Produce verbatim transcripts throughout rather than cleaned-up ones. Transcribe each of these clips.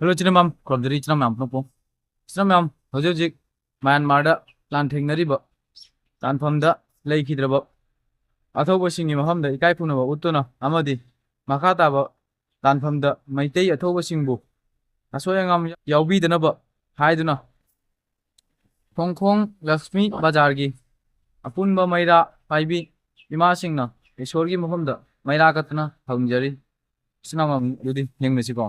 Hello, ꯏꯆꯤꯟ ꯏꯅꯥꯎ ꯃꯌꯥꯝ, ꯀꯔꯝ ꯇꯧꯔꯤꯒꯦ? ꯏꯆꯤꯟ ꯏꯅꯥꯎ ꯃꯌꯥꯝ, ꯍꯧꯖꯤꯛ ꯍꯧꯖꯤꯛ ꯃ꯭ꯌꯥꯟꯃꯥꯔꯗ ꯂꯥꯟꯊꯦꯡꯅꯔꯤꯕ ꯂꯥꯟꯐꯝꯗ ꯂꯩꯈꯤꯗ꯭ꯔꯕ ꯑꯊꯧꯕꯁꯤꯡꯒꯤ ꯃꯐꯝꯗ ꯏꯀꯥꯏ ꯈꯨꯝꯅꯕ ꯎꯠꯇꯨꯅ ꯑꯃꯗꯤ ꯃꯈꯥ ꯇꯥꯕ ꯂꯥꯟꯐꯝꯗ ꯃꯩꯇꯩ ꯑꯊꯧꯕꯁꯤꯡꯕꯨ ꯑꯁꯣꯏ ꯑꯉꯥꯝ ꯌꯥꯎꯕꯤꯗꯅꯕ ꯍꯥꯏꯗꯨꯅ ꯈꯣꯡꯈꯣꯡ ꯂꯛꯁꯃꯤ ꯕꯖꯥꯔꯒꯤ ꯑꯄꯨꯟꯕ ꯃꯩꯔꯥ ꯄꯥꯏꯕꯤ ꯏꯃꯥꯁꯤꯡꯅ ꯏꯁꯣꯔꯒꯤ ꯃꯐꯝꯗ ꯃꯩꯔꯥ ꯀꯠꯇꯨꯅ ꯊꯧꯅꯤꯖꯔꯤ꯫ ꯏꯆꯤꯟ ꯏꯅꯥꯎ ꯃꯌꯥꯝ, ꯑꯗꯨꯗꯤ ꯌꯦꯡꯃꯤꯟꯅꯁꯤꯀꯣ꯫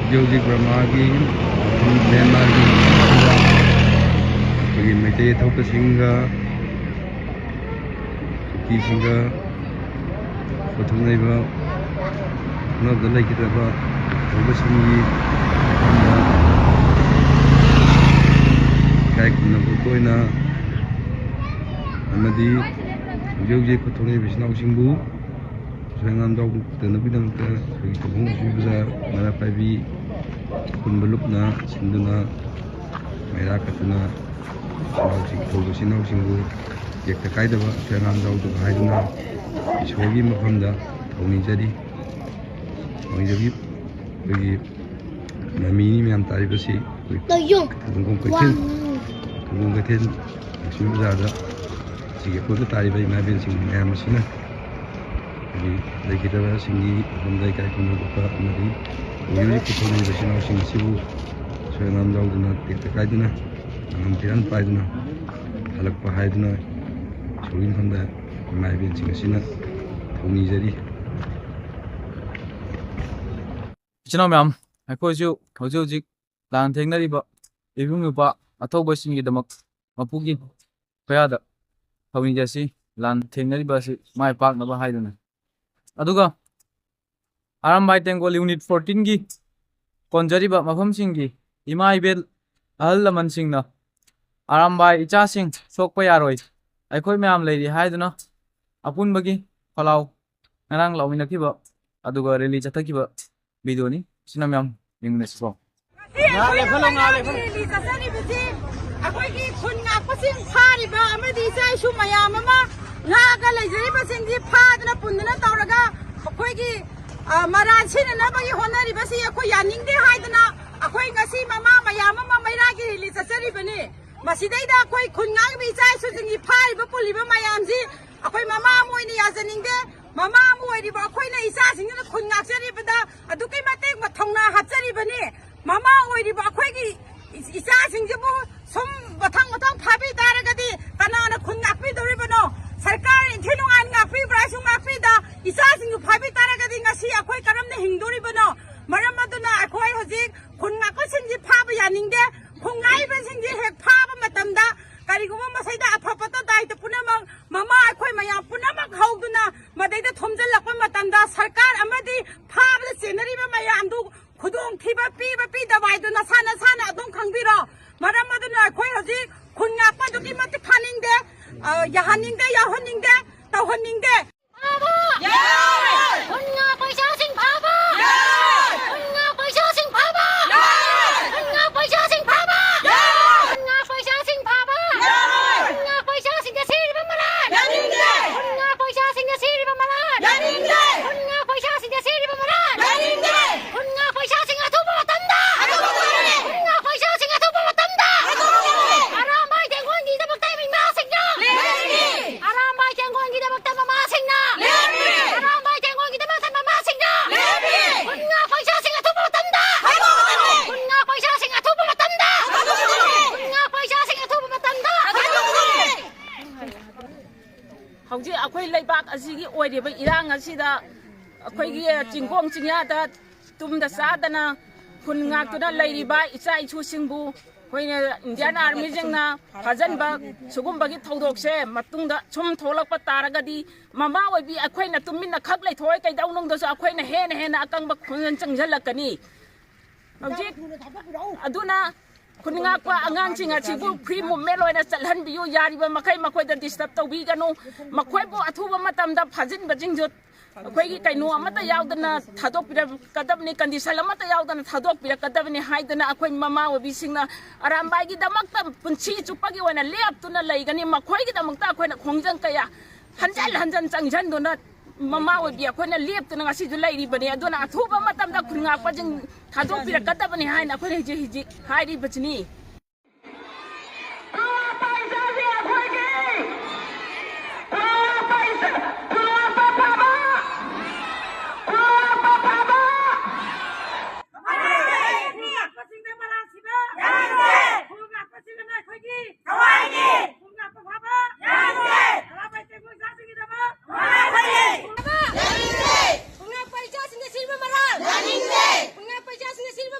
ꯍꯧꯖꯤꯛ ꯍꯧꯖꯤꯛ ꯕꯔꯃꯥꯒꯤ, ꯃ꯭ꯌꯥꯟꯃꯥꯔꯒꯤ ꯑꯩꯈꯣꯏꯒꯤ ꯃꯩꯇꯩ ꯑꯊꯧꯕꯁꯤꯡꯒ, ꯀꯨꯀꯤꯁꯤꯡꯒ ꯄꯣꯠꯊꯣꯛꯅꯔꯤꯕ ꯈꯨꯠꯅꯧꯗ ꯂꯩꯈꯤꯗ꯭ꯔꯕ ꯑꯊꯧꯕꯁꯤꯡꯒꯤ ꯃꯐꯝꯗ ꯏꯀꯥꯏ ꯈꯨꯝꯅꯕ ꯑꯣꯏꯅ ꯑꯃꯗꯤ ꯍꯧꯖꯤꯛ ꯍꯧꯖꯤꯛ ꯄꯣꯠꯊꯣꯛꯅꯔꯤꯕ ꯏꯆꯤꯟ ꯏꯅꯥꯎꯁꯤꯡꯕꯨ ꯑꯁꯣꯏ ꯑꯉꯥꯝ ꯌꯥꯎꯗꯅꯕꯒꯤꯗꯃꯛꯇ ꯑꯩꯈꯣꯏꯒꯤ ꯀꯧꯕ꯭ꯔꯨ ꯃꯨꯁꯤ ꯕꯖꯥꯔ ꯃꯩꯔꯥ ꯄꯥꯏꯕꯤ ꯑꯄꯨꯟꯕ ꯂꯨꯞꯅ ꯁꯤꯟꯗꯨꯅ ꯃꯩꯔꯥ ꯀꯠꯇꯨꯅ ꯏꯆꯤꯟ ꯏꯅꯥꯎꯁꯤꯡ, ꯑꯊꯧꯕ ꯏꯆꯤꯟ ꯏꯅꯥꯎꯁꯤꯡꯕꯨ ꯇꯦꯛꯇ ꯀꯥꯏꯗꯕ, ꯑꯁꯣꯏ ꯑꯉꯥꯝ ꯌꯥꯎꯗꯕ ꯍꯥꯏꯗꯨꯅ ꯏꯁꯣꯔꯒꯤ ꯃꯐꯝꯗ ꯊꯧꯅꯤꯖꯔꯤ꯫ ꯊꯧꯅꯤꯖꯕꯤ ꯑꯩꯈꯣꯏꯒꯤ ꯃꯃꯤꯅꯤ ꯃꯌꯥꯝ ꯇꯥꯔꯤꯕꯁꯤ ꯑꯩꯈꯣꯏ ꯂꯣꯏꯌꯨ꯫ ꯊꯧꯕꯨꯡꯈꯣꯡ ꯀꯩꯊꯦꯜ, ꯋꯥꯡ꯫ ꯊꯧꯕꯨꯡ ꯀꯩꯊꯦꯜ ꯂꯛꯁꯃꯤ ꯕꯖꯥꯔꯗ ꯁꯤꯒꯤ ꯑꯀꯣꯏꯕ ꯇꯥꯔꯤꯕ ꯏꯃꯥ ꯏꯕꯦꯟꯁꯤꯡ ꯃꯌꯥꯝ ꯑꯁꯤꯅ ꯑꯩꯈꯣꯏꯒꯤ ꯂꯩꯈꯤꯗ꯭ꯔꯕꯁꯤꯡꯒꯤ ꯃꯐꯝꯗ ꯏꯀꯥꯏ ꯈꯨꯝꯅꯕ ꯎꯠꯄ ꯑꯃꯗꯤ ꯍꯧꯖꯤꯛ ꯍꯧꯖꯤꯛ ꯄꯨꯊꯣꯛꯂꯤꯕ ꯏꯆꯤꯟ ꯏꯅꯥꯎꯁꯤꯡ ꯑꯁꯤꯕꯨ ꯑꯁꯣꯏ ꯑꯉꯥꯝ ꯌꯥꯎꯗꯅ ꯇꯦꯛꯇ ꯀꯥꯏꯗꯅ ꯑꯉꯝ ꯐꯤꯔꯥꯟ ꯄꯥꯏꯗꯨꯅ ꯍꯜꯂꯛꯄ ꯍꯥꯏꯗꯨꯅ ꯏꯁꯣꯔꯒꯤ ꯃꯐꯝꯗ ꯏꯃꯥ ꯏꯕꯦꯟꯁꯤꯡ ꯑꯁꯤꯅ ꯊꯧꯅꯤꯖꯔꯤ꯫ ꯏꯆꯤꯟ ꯏꯅꯥꯎ ꯃꯌꯥꯝ, ꯑꯩꯈꯣꯏꯁꯨ ꯍꯧꯖꯤꯛ ꯍꯧꯖꯤꯛ ꯂꯥꯟ ꯊꯦꯡꯅꯔꯤꯕ ꯏꯕꯨꯡ ꯏꯄ꯭ꯋꯥ ꯑꯊꯧꯕꯁꯤꯡꯒꯤꯗꯃꯛ ꯃꯄꯨꯒꯤ ꯈꯨꯌꯥꯗ ꯊꯧꯅꯤꯖꯁꯤ, ꯂꯥꯟ ꯊꯦꯡꯅꯔꯤꯕ ꯑꯁꯤ ꯃꯥꯏ ꯄꯥꯛꯅꯕ ꯍꯥꯏꯗꯨꯅ꯫ ꯑꯗꯨꯒ ꯑꯔꯥꯝꯕꯥꯏ ꯇꯦꯡꯒꯣꯜ ꯌꯨꯅꯤꯠ ꯐꯣꯔꯇꯤꯟꯒꯤ ꯀꯣꯟꯖꯔꯤꯕ ꯃꯐꯝꯁꯤꯡꯒꯤ ꯏꯃꯥ ꯏꯕꯦꯜ ꯑꯍꯜ ꯂꯃꯟꯁꯤꯡꯅ ꯑꯔꯥꯝꯕꯥꯏ ꯏꯆꯥꯁꯤꯡ ꯁꯣꯛꯄ ꯌꯥꯔꯣꯏ, ꯑꯩꯈꯣꯏ ꯃꯌꯥꯝ ꯂꯩꯔꯤ ꯍꯥꯏꯗꯨꯅ ꯑꯄꯨꯟꯕꯒꯤ ꯈꯣꯜꯂꯥꯎ ꯉꯔꯥꯡ ꯂꯥꯎꯃꯤꯟꯅꯈꯤꯕ ꯑꯗꯨꯒ ꯔꯦꯂꯤ ꯆꯠꯊꯈꯤꯕ ꯚꯤꯗꯤꯑꯣꯅꯤ꯫ ꯁꯤꯅ ꯃꯌꯥꯝ ꯌꯦꯡꯃꯤꯟꯅꯁꯤꯀꯣ꯫ ꯉꯥꯏꯍꯥꯛ ꯂꯦꯞꯍꯜꯂꯣ, ꯉꯥꯏꯍꯥꯛ ꯂꯦꯞꯍꯜꯂꯣ꯫ ꯔꯦꯂꯤ ꯆꯠꯆꯔꯤꯕꯁꯤ ꯑꯩꯈꯣꯏꯒꯤ ꯈꯨꯟ ꯉꯥꯛꯄꯁꯤꯡ ꯐꯥꯔꯤꯕ ꯑꯃꯗꯤ ꯏꯆꯥ ꯏꯁꯨ ꯃꯌꯥꯝ ꯑꯃ ꯉꯥꯛꯑꯒ ꯂꯩꯖꯔꯤꯕꯁꯤꯡꯁꯤ ꯐꯥꯗꯅ ꯄꯨꯟꯗꯅ ꯇꯧꯔꯒ ꯑꯩꯈꯣꯏꯒꯤ, ꯑ, ꯃꯔꯥꯜ ꯁꯤꯅꯅꯕꯒꯤ ꯍꯣꯠꯅꯔꯤꯕꯁꯤ ꯑꯩꯈꯣꯏ ꯌꯥꯅꯤꯡꯗꯦ ꯍꯥꯏꯗꯅ ꯑꯩꯈꯣꯏ ꯉꯁꯤ ꯃꯃꯥ ꯃꯌꯥꯝ ꯑꯃ ꯃꯩꯔꯥꯒꯤ ꯔꯦꯂꯤ ꯆꯠꯆꯔꯤꯕꯅꯤ꯫ ꯃꯁꯤꯗꯩꯗ ꯑꯩꯈꯣꯏ ꯈꯨꯟ ꯉꯥꯛꯏꯕ ꯏꯆꯥ ꯏꯁꯨꯁꯤꯡꯒꯤ ꯐꯥꯔꯤꯕ ꯄꯨꯜꯂꯤꯕ ꯃꯌꯥꯝꯁꯤ ꯑꯩꯈꯣꯏ ꯃꯃꯥ ꯑꯃ ꯑꯣꯏꯅ ꯌꯥꯖꯅꯤꯡꯗꯦ꯫ ꯃꯃꯥ ꯑꯃ ꯑꯣꯏꯔꯤꯕ ꯑꯩꯈꯣꯏꯅ ꯏꯆꯥꯁꯤꯡꯁꯤꯅ ꯈꯨꯟ ꯉꯥꯛꯆꯔꯤꯕꯗ ꯑꯗꯨꯛꯀꯤ ꯃꯇꯤꯛ ꯃꯊꯧꯅꯥ ꯍꯥꯞꯆꯔꯤꯕꯅꯤ꯫ ꯃꯃꯥ ꯑꯣꯏꯔꯤꯕ ꯑꯩꯈꯣꯏꯒꯤ ꯏꯆꯥꯁꯤꯡꯁꯤꯕꯨ ꯁꯨꯝ ꯃꯊꯪ ꯃꯊꯪ ꯐꯥꯕꯤ ꯇꯥꯔꯒꯗꯤ ꯀꯅꯥꯅ ꯈꯨꯟ ꯉꯥꯛꯄꯤꯗꯧꯔꯤꯕꯅꯣ? ꯁꯔꯀꯥꯔ ꯏꯟꯊꯤ ꯅꯨꯡꯉꯥꯏꯅ ꯉꯥꯛꯄꯤꯕ꯭ꯔꯥ? ꯁꯨꯝ ꯉꯥꯛꯄꯤꯗ ꯏꯆꯥꯁꯤꯡꯕꯨ ꯐꯥꯕꯤ ꯇꯥꯔꯒꯗꯤ ꯉꯁꯤ ꯑꯩꯈꯣꯏ ꯀꯔꯝꯅ ꯍꯤꯡꯗꯣꯔꯤꯕꯅꯣ? ꯃꯔꯝ ꯑꯗꯨꯅ ꯑꯩꯈꯣꯏ ꯍꯧꯖꯤꯛ ꯈꯨꯟ ꯉꯥꯛꯄꯁꯤꯡꯁꯤ ꯐꯥꯕ ꯌꯥꯅꯤꯡꯗꯦ꯫ ꯈꯨꯟ ꯉꯥꯛꯏꯕꯁꯤꯡꯁꯤ ꯍꯦꯛ ꯐꯥꯕ ꯃꯇꯝꯗ ꯀꯔꯤꯒꯨꯝꯕ ꯃꯁꯤꯗ ꯑꯐ ꯐꯠꯇ ꯗꯥꯏꯇ ꯄꯨꯝꯅꯃꯛ ꯃꯃꯥ ꯑꯩꯈꯣꯏ ꯃꯌꯥꯝ ꯄꯨꯝꯅꯃꯛ ꯍꯧꯗꯨꯅ ꯃꯗꯩꯗ ꯊꯣꯝꯖꯤꯜꯂꯛꯄ ꯃꯇꯝꯗ ꯁꯔꯀꯥꯔ ꯑꯃꯗꯤ ꯐꯥꯕꯗ ꯆꯦꯟꯅꯔꯤꯕ ꯃꯌꯥꯝꯗꯨ ꯈꯨꯗꯣꯡꯊꯤꯕ ꯄꯤꯕ ꯄꯤꯗꯕ ꯍꯥꯏꯗꯨ ꯅꯁꯥ ꯅꯁꯥꯅ ꯑꯗꯨꯝ ꯈꯪꯕꯤꯔꯣ꯫ ꯃꯔꯝ ꯑꯗꯨꯅ ꯑꯩꯈꯣꯏ ꯍꯧꯖꯤꯛ ꯈꯨꯟ ꯉꯥꯛꯄ ꯑꯗꯨꯛꯀꯤ ꯃꯇꯤꯛ ꯐꯥꯅꯤꯡꯗꯦ, ꯑ, ꯌꯥꯍꯟꯅꯤꯡꯗꯦ, ꯌꯥꯎꯍꯟꯅꯤꯡꯗꯦ, ꯇꯧꯍꯟꯅꯤꯡꯗꯦ꯫ ꯐꯥꯕ! ꯌꯥꯔꯣꯏ! ꯈꯨꯟ ꯉꯥꯛꯄ ꯏꯆꯥꯁꯤꯡ ꯐꯥꯕ! ꯌꯥꯔꯣꯏ! ꯈꯨꯟ ꯉꯥꯛꯄ ꯏꯆꯥꯁꯤꯡ ꯐꯥꯕ! ꯌꯥꯔꯣꯏ! ꯈꯨꯟ ꯉꯥꯛꯄ ꯏꯆꯥꯁꯤꯡ ꯐꯥꯕ! ꯌꯥꯔꯣꯏ! ꯈꯨꯟ ꯉꯥꯛꯄ ꯏꯆꯥꯁꯤꯡ ꯐꯥꯕ! ꯌꯥꯔꯣꯏ! ꯈꯨꯟ ꯉꯥꯛꯄ ꯏꯆꯥꯁꯤꯡꯗ ꯁꯤꯔꯤꯕ ꯃꯔꯥꯜ! ꯌꯥꯅꯤꯡꯗꯦ! ꯈꯨꯟ ꯉꯥꯛꯄ ꯏꯆꯥꯁꯤꯡꯗ ꯁꯤꯔꯤꯕ ꯃꯔꯥꯜ! ꯌꯥꯅꯤꯡꯗꯦ! ꯈꯨꯟ ꯉꯥꯛꯄ ꯏꯆꯥꯁꯤꯡꯗ ꯁꯤꯔꯤꯕ ꯃꯔꯥꯜ! ꯌꯥꯅꯤꯡꯗꯦ! ꯈꯨꯟ ꯉꯥꯛꯄ ꯏꯆꯥꯁꯤꯡ ꯑꯊꯨꯕ ꯃꯇꯝꯗ! ꯍꯥꯠꯇꯣꯛꯀꯗꯕꯅꯤ! ꯈꯨꯟ ꯉꯥꯛꯄ ꯏꯆꯥꯁꯤꯡ ꯑꯊꯨꯕ ꯃꯇꯝꯗ! ꯍꯥꯠꯇꯣꯛꯀꯗꯕꯅꯤ! ꯑꯔꯥꯝꯕꯥꯏ ꯇꯦꯡꯒꯣꯟꯒꯤꯗꯃꯛꯇ ꯏꯃꯥꯁꯤꯡꯅ! ꯂꯦꯞꯄꯤ! ꯑꯔꯥꯝꯕꯥꯏ ꯇꯦꯡꯒꯣꯟꯒꯤꯗꯃꯛꯇ ꯃꯃꯥꯁꯤꯡꯅ! ꯂꯦꯞꯄꯤ! ꯑꯔꯥꯝꯕꯥꯏ ꯇꯦꯡꯒꯣꯟꯒꯤꯗꯃꯛꯇ ꯃꯃꯥꯁꯤꯡꯅ! ꯂꯦꯞꯄꯤ! ꯈꯨꯟ ꯉꯥꯛꯄ ꯏꯆꯥꯁꯤꯡ ꯑꯊꯨꯕ ꯃꯇꯝꯗ! ꯍꯥꯠꯇꯣꯛꯀꯗꯕꯅꯤ! ꯈꯨꯟ ꯉꯥꯛꯄ ꯏꯆꯥꯁꯤꯡ ꯑꯊꯨꯕ ꯃꯇꯝꯗ! ꯍꯥꯠꯇꯣꯛꯀꯗꯕꯅꯤ! ꯈꯨꯟ ꯉꯥꯛꯄ ꯏꯆꯥꯁꯤꯡ ꯑꯊꯨꯕ ꯃꯇꯝꯗ! ꯍꯥꯠꯇꯣꯛꯀꯗꯕꯅꯤ! ꯍꯧꯖꯤꯛ ꯑꯩꯈꯣꯏ ꯂꯩꯕꯥꯛ ꯑꯁꯤꯒꯤ ꯑꯣꯏꯔꯤꯕ ꯏꯔꯥꯡ ꯑꯁꯤꯗ ꯑꯩꯈꯣꯏꯒꯤ ꯆꯤꯡꯈꯣꯡ ꯆꯤꯡꯌꯥꯗ ꯇꯨꯝꯗ ꯆꯥꯗꯅ ꯈꯨꯟ ꯉꯥꯛꯇꯨꯅ ꯂꯩꯔꯤꯕ ꯏꯆꯥ ꯏꯁꯨꯁꯤꯡꯕꯨ ꯑꯩꯈꯣꯏꯅ ꯏꯟꯗꯤꯌꯥꯟ ꯑꯥꯔꯃꯤꯁꯤꯡꯅ ꯐꯥꯖꯤꯟꯕ ꯁꯤꯒꯨꯝꯕꯒꯤ ꯊꯧꯗꯣꯛꯁꯦ ꯃꯇꯨꯡꯗ ꯁꯨꯝ ꯊꯣꯛꯂꯛꯄ ꯇꯥꯔꯒꯗꯤ ꯃꯃꯥ ꯑꯣꯏꯕꯤ ꯑꯩꯈꯣꯏꯅ ꯇꯨꯃꯤꯟꯅ ꯈꯛ ꯂꯩꯊꯣꯛꯑꯣꯏ ꯀꯩꯗꯧꯅꯨꯡꯗꯁꯨ ꯑꯩꯈꯣꯏꯅ ꯍꯦꯟꯅ ꯍꯦꯟꯅ ꯑꯀꯪꯕ ꯈꯣꯡꯖꯪ ꯆꯪꯁꯤꯜꯂꯛꯀꯅꯤ꯫ ꯍꯧꯖꯤꯛ ꯑꯗꯨꯅ ꯈꯨꯟ ꯉꯥꯛꯄ ꯑꯉꯥꯡꯁꯤꯡ ꯑꯁꯤꯕꯨ ꯐ꯭ꯔꯤ ꯃꯨꯞꯃꯦꯟ ꯑꯣꯏꯅ ꯆꯠꯍꯟꯕꯤꯌꯨ꯫ ꯌꯥꯔꯤꯕ ꯃꯈꯩ ꯃꯈꯣꯏꯗ ꯗꯤꯁꯇꯔꯕ ꯇꯧꯕꯤꯒꯅꯨ꯫ ꯃꯈꯣꯏꯕꯨ ꯑꯊꯨꯕ ꯃꯇꯝꯗ ꯐꯥꯖꯤꯟꯕꯁꯤꯡꯁꯨ ꯑꯩꯈꯣꯏꯒꯤ ꯀꯩꯅꯣ ꯑꯃꯠꯇ ꯌꯥꯎꯗꯅ ꯊꯥꯗꯣꯛꯄꯤꯔꯛꯀꯗꯕꯅꯤ, ꯀꯟꯗꯤꯁꯟ ꯑꯃꯠꯇ ꯌꯥꯎꯗꯅ ꯊꯥꯗꯣꯛꯄꯤꯔꯛꯀꯗꯕꯅꯤ ꯍꯥꯏꯗꯅ ꯑꯩꯈꯣꯏ ꯃꯃꯥ ꯑꯣꯏꯕꯤꯁꯤꯡꯅ ꯑꯔꯥꯝꯕꯥꯏꯒꯤꯗꯃꯛꯇ ꯄꯨꯟꯁꯤ ꯆꯨꯞꯄꯒꯤ ꯑꯣꯏꯅ ꯂꯦꯞꯇꯨꯅ ꯂꯩꯒꯅꯤ꯫ ꯃꯈꯣꯏꯒꯤꯗꯃꯛꯇ ꯑꯩꯈꯣꯏꯅ ꯈꯣꯡꯖꯪ ꯀꯌꯥ ꯍꯟꯖꯟ ꯍꯟꯖꯟ ꯆꯪꯁꯤꯟꯗꯨꯅ ꯃꯃꯥ ꯑꯣꯏꯕꯤ ꯑꯩꯈꯣꯏꯅ ꯂꯦꯞꯇꯨꯅ ꯉꯁꯤꯁꯨ ꯂꯩꯔꯤꯕꯅꯤ꯫ ꯑꯗꯨꯅ ꯑꯊꯨꯕ ꯃꯇꯝꯗ ꯈꯨꯟ ꯉꯥꯛꯄꯁꯤꯡ ꯊꯥꯗꯣꯛꯄꯤꯔꯛꯀꯗꯕꯅꯤ ꯍꯥꯏꯅ ꯑꯩꯈꯣꯏꯅ ꯍꯧꯖꯤꯛ ꯍꯧꯖꯤꯛ ꯍꯥꯏꯔꯤꯕꯁꯤꯅꯤ꯫ ꯈꯨꯟ ꯉꯥꯛꯄ ꯏꯆꯥꯁꯤꯡꯅ ꯁꯤꯕ ꯃꯔꯥꯜ! ꯌꯥꯅꯤꯡꯗꯦ! ꯈꯨꯟ ꯉꯥꯛꯄ ꯏꯆꯥꯁꯤꯡꯅ ꯁꯤꯕ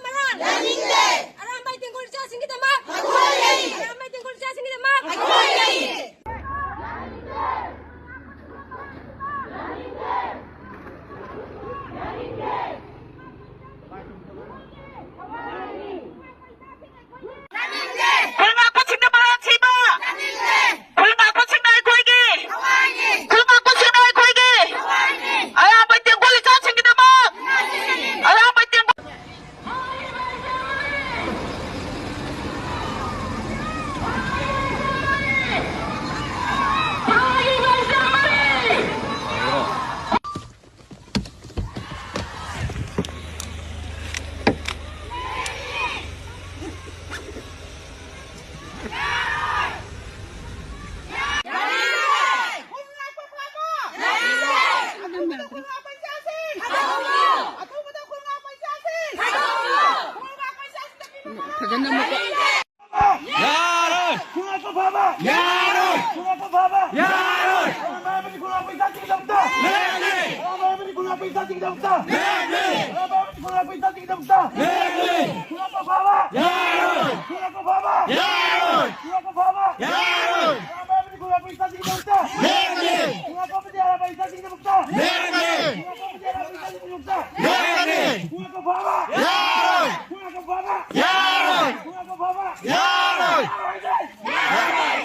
ꯌꯥꯔꯣꯏ! ꯈꯨꯟꯅꯥꯏ ꯀꯣꯐꯥꯕ! ꯌꯥꯔꯣꯏ! ꯈꯨꯟꯅꯥꯏ ꯀꯣꯐꯥꯕ! ꯌꯥꯔꯣꯏ! ꯃꯔꯝ ꯑꯃꯗꯤ ꯈꯨꯟꯅꯥꯏ ꯄꯩꯁꯥꯁꯤꯡꯒꯤꯗꯃꯛꯇ! ꯂꯦꯞꯀꯅꯤ! ꯃꯔꯝ ꯑꯃꯗꯤ ꯈꯨꯟꯅꯥꯏ ꯄꯩꯁꯥꯁꯤꯡꯒꯤꯗꯃꯛꯇ! ꯂꯦꯞꯀꯅꯤ! ꯃꯔꯝ ꯑꯃꯗꯤ ꯈꯨꯟꯅꯥꯏ ꯄꯩꯁꯥꯁꯤꯡꯒꯤꯗꯃꯛꯇ! ꯂꯦꯞꯀꯅꯤ! ꯈꯨꯟꯅꯥꯏ ꯀꯣꯐꯥꯕ! ꯌꯥꯔꯣꯏ! ꯈꯨꯟꯅꯥꯏ ꯀꯣꯐꯥꯕ! ꯌꯥꯔꯣꯏ! ꯈꯨꯟꯅꯥꯏ ꯀꯣꯐꯥꯕ! ꯌꯥꯔꯣꯏ! ꯃꯔꯝ ꯑꯃꯗꯤ ꯈꯨꯟꯅꯥꯏ ꯄꯩꯁꯥꯁꯤꯡꯒꯤꯗꯃꯛꯇ! ꯂꯦꯞꯀꯅꯤ! ꯈꯨꯟꯅꯥꯏ ꯀꯣꯐꯥꯕ! ꯌꯥꯔꯣꯏ! ꯄꯩꯁꯥꯁꯤꯡꯒꯤꯗꯃꯛꯇ! ꯂꯦꯞꯀꯅꯤ! ꯈꯨꯟꯅꯥꯏ ꯀꯣꯐꯥꯕ! ꯌꯥꯔꯣꯏ! ꯄꯩꯁꯥꯁꯤꯡꯒꯤꯗꯃꯛꯇ! ꯂꯦꯞꯀꯅꯤ! ꯈꯨꯟꯅꯥꯏ ꯀꯣꯐꯥꯕ! ꯌꯥꯔꯣꯏ! ꯈꯨꯟꯅꯥꯏ ꯀꯣꯐꯥꯕ! ꯌꯥꯔꯣꯏ! ꯈꯨꯟꯅꯥꯏ ꯀꯣꯐꯥꯕ! ꯌꯥꯔꯣꯏ! ꯌꯥꯔꯣꯏ!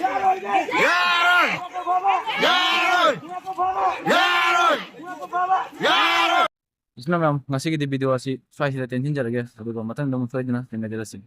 ꯌꯥꯔꯣꯏ! ꯌꯥꯔꯣꯏ! ꯈꯨꯟꯅꯥꯏ ꯀꯣꯐꯥꯕ! ꯌꯥꯔꯣꯏ! ꯈꯨꯟꯅꯥꯏ ꯀꯣꯐꯥꯕ! ꯌꯥꯔꯣꯏ! ꯈꯨꯟꯅꯥꯏ ꯀꯣꯐꯥꯕ! ꯌꯥꯔꯣꯏ! ꯏꯆꯤꯟ ꯏꯅꯥꯎ ꯃꯌꯥꯝ, ꯉꯁꯤꯒꯤꯗꯤ video ꯑꯁꯤ ꯁ꯭ꯋꯥꯏꯁꯤꯗ ꯇꯦꯟꯁꯤꯟꯖꯔꯒꯦ, ꯑꯗꯨꯒ ꯃꯊꯪꯗ ꯑꯃꯨꯛ ꯁꯣꯏꯗꯅ ꯊꯦꯡꯅꯖꯔꯁꯤ꯫